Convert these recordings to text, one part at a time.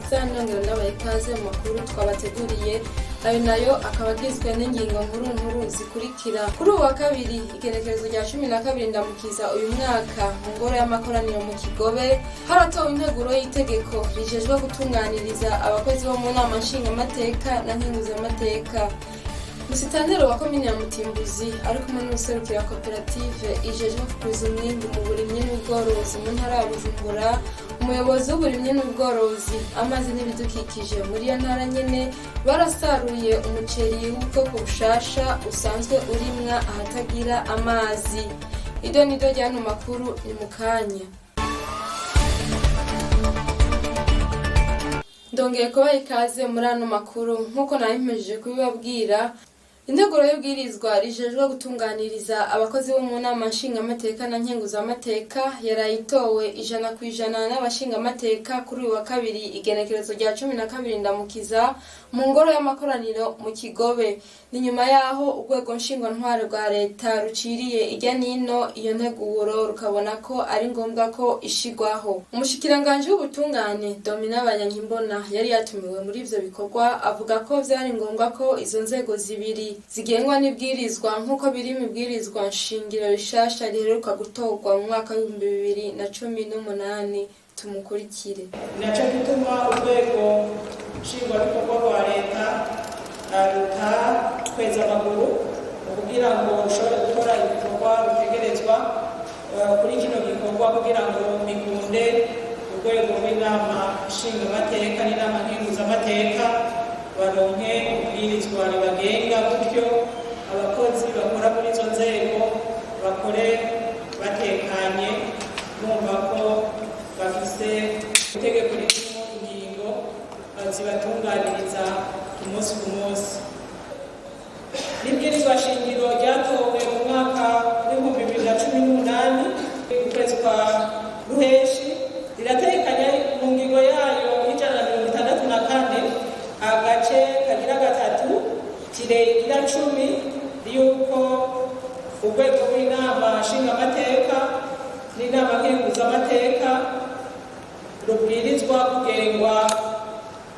Ndabaramutsa nongera ndabaha ikaze mu makuru twabateguriye. Ayo nayo akaba agizwe n'ingingo nkuru nkuru zikurikira: kuri uwa kabiri, igenekerezo rya 12 Ndamukiza uyu mwaka, mu ngoro y'amakoraniro mu Kigobe haratowe integuro y'itegeko rijejwe gutunganiriza abakozi bo mu nama nshingamateka na nkenguzamateka. Musitanteri wa komine ya Mutimbuzi ari kumwe n'uwuserukira koperative ijejwe kugwiza umwimbu mu burimyi n'ubworozi mu ntara ya Bujumbura, umuyobozi w'uburimyi n'ubworozi, amazi n'ibidukikije muri iyo ntara nyene, barasaruye umuceri w'ubwoko bushasha usanzwe urimwa ahatagira amazi. Ido nido ry'ano makuru ni mu kanya. Ndongeye kubaha ikaze muri ano makuru. Nk'uko nabimpejeje kubibabwira, integuro y'ubwirizwa rijejwe gutunganiriza abakozi bo mu nama nshingamateka na nkenguzamateka yaraye itowe 100% n'abashingamateka kuri uyu wa kabiri, igenekerezo rya 12 Ndamukiza, mu ngoro y'amakoraniro mu Kigobe. Ni nyuma y'aho urwego nshingwantwaro rwa leta ruciriye irya nino iyo nteguro, rukabona ko ari ngombwa ko ishigwaho. Umushikiranganji w'ubutungane, Domina Banyankimbona, yari yatumiwe muri ivyo bikorwa, avuga ko vyari ngombwa ko izo nzego zibiri zigengwa n'ibwirizwa, nk'uko biri mu ibwirizwa nshingiro rishasha riheruka gutorwa mu mwaka w'2018. Tumukurikire. Nacyo gituma urwego nshingwabikorwa rwa leta rutakweza amaguru mu kugira ngo rushobore gukora ibikorwa rutegerezwa kuri kino gikorwa, kugira ngo bikunde urwego rw'inama nshingamateka n'inama nkenguzamateka baronke ibwirizwa ribagenga, gutyo abakozi bakora muri izo nzego bakore batekanye, bumva ko bafise itegeko ririmo ingingo zibatunganiriza umunsi ku munsi. N'ibwirizwa shingiro ryatowe mu mwaka w'2018, ukwezi kwa Ruheshi, riratekanya mu ngingo yayo y'164, agace kagira gatatu kiregira 10, yuko urwego rw'inama nshingamateka n'inama nkenguzamateka rubwirizwa kugengwa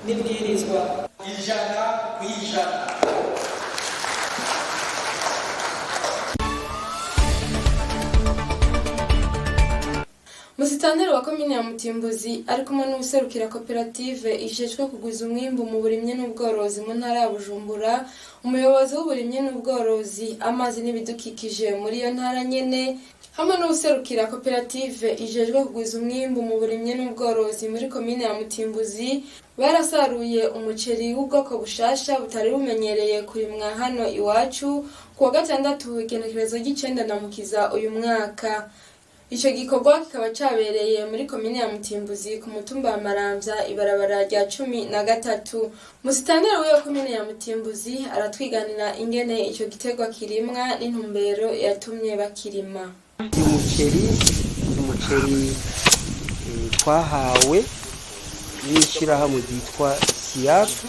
n'ibwirizwa. 100%. Musitanteri wa komine ya Mutimbuzi ari kumwe n'uwuserukira koperative ijejwe kugwiza umwimbu mu burimyi n'ubworozi mu ntara ya Bujumbura, umuyobozi w'uburimyi n'ubworozi, amazi n'ibidukikije muri iyo ntara nyene, hamwe n'uwuserukira koperative ijejwe kugwiza umwimbu mu burimyi n'ubworozi muri komine ya Mutimbuzi, barasaruye umuceri w'ubwoko bushasha butari bumenyereye kurimwa hano iwacu, ku wa gatandatu, igenekerezo ry'9 Ndamukiza uyu mwaka. Ico gikorwa kikaba cabereye muri komine ya Mutimbuzi, ku mutumba wa Maramvya, ibarabara rya 13. Musitanteri w'iyo komine ya Mutimbuzi aratwiganira ingene ico giterwa kirimwa n'intumbero yatumye bakirima. Uyu muceri ni umuceri twahawe n'ishyirahamwe ryitwa Siyapu.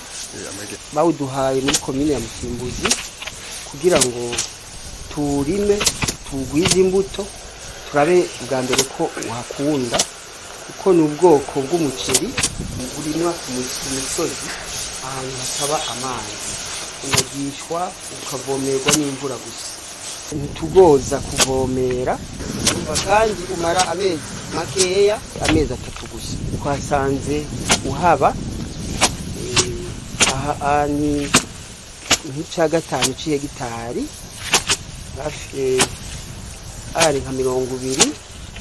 Bawuduhaye muri komine ya Mutimbuzi kugira ngo tuwurime, tuwugwize imbuto, turabe bwa mbere ko uhakunda, kuko ni ubwoko bw'umuceri urimwa ku misozi, ahantu hataba amazi, unagishwa ukavomerwa n'imvura gusa, ntitugoza kuvomera. Kandi umara amezi makeya, amezi 3 gusa. Twasanze uhaba aha ni nk'ica gatanu c'ihegitari, hafi ari nka 20,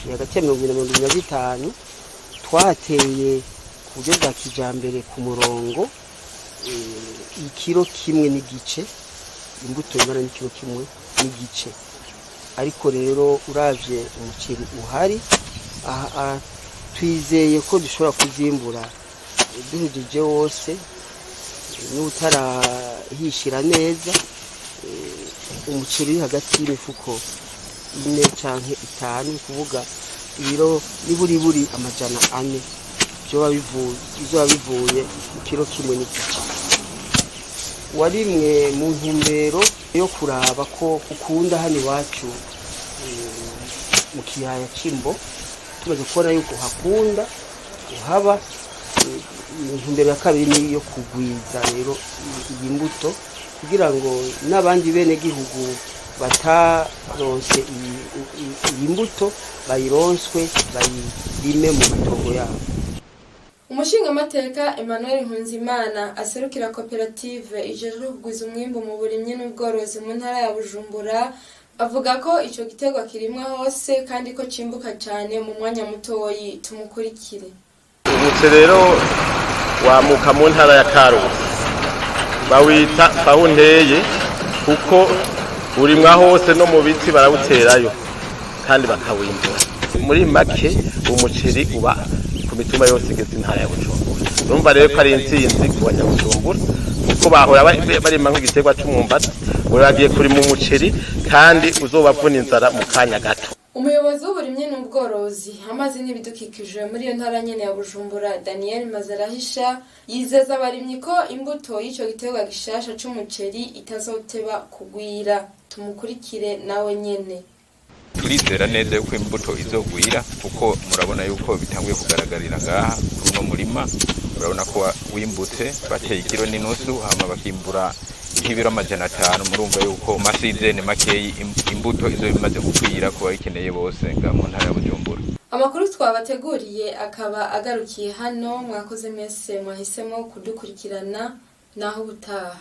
ni hagati ya 20 na 25. Twateye ku buryo bwa kijambere ku murongo, ikiro kimwe n'igice, imbuto ingana n'ikiro kimwe n'igice. Ariko rero uravye umuceri uhari aha, twizeye ko dushobora kuzimbura duhejeje wose n'utarahishira neza, umuceri uri hagati y'imifuko 4 canke 5, ni kuvuga ibiro niburiburi 400 bizoba bivuye mu kiro kimwe n'igice. Warimwe mu ntumbero yo kuraba ko ukunda hano iwacu mu kiyaya c'Imbo. Tumaze kubona yuko uhakunda, uhaba. Intumbero ya kabiri ni iyo kugwiza rero iyi mbuto kugira ngo n'abandi bene gihugu bataronse iyi mbuto bayironswe, bayirime mu matongo yabo. Umushingamateka Emmanuel Nkunzimana aserukira koperative ijejwe kugwiza umwimbu mu burimyi n'ubworozi mu ntara ya Bujumbura, avuga ko ico giterwa kirimwa hose kandi ko cimbuka cane mu mwanya mutoyi. Tumukurikire. Umuceri rero wamuka mu ntara ya Karusi, bawita Fawunteye kuko urimwa hose, no mu biti barawuterayo kandi bakawimbura. Muri make, umuceri uba ku mitumba yose igeze intara ya Bujumbura. Urumva rero ko ari intsinzi ku Banyabujumbura, kuko bahora barima nk'igiterwa c'umwumbati, ubu bagiye kurima umuceri kandi uzobavuna inzara mu kanya gato. Umuyobozi w'uburimyi n'ubworozi, amazi n'ibidukikije muri iyo ntara nyene ya Bujumbura, Daniel Mazarahisha, yizeza abarimyi ko imbuto y'ico giterwa gishasha c'umuceri itazoteba kugwira. Tumukurikire nawe nyene. Turizera neza yuko imbuto izogwira, kuko murabona yuko bitanguye kugaragarira ngaha kuri uno murima. Urabona ko wimbutse, bateye ikiro n'inusu, hama bakimbura nk'ibiro 500. Murumva yuko masizene makeyi imbuto izo bimaze gukwira ku bayikeneye bose ngaha mu ntara ya Bujumbura. Amakuru twabateguriye akaba agarukiye hano. Mwakoze mwese mwahisemo kudukurikirana. Naho ubutaha.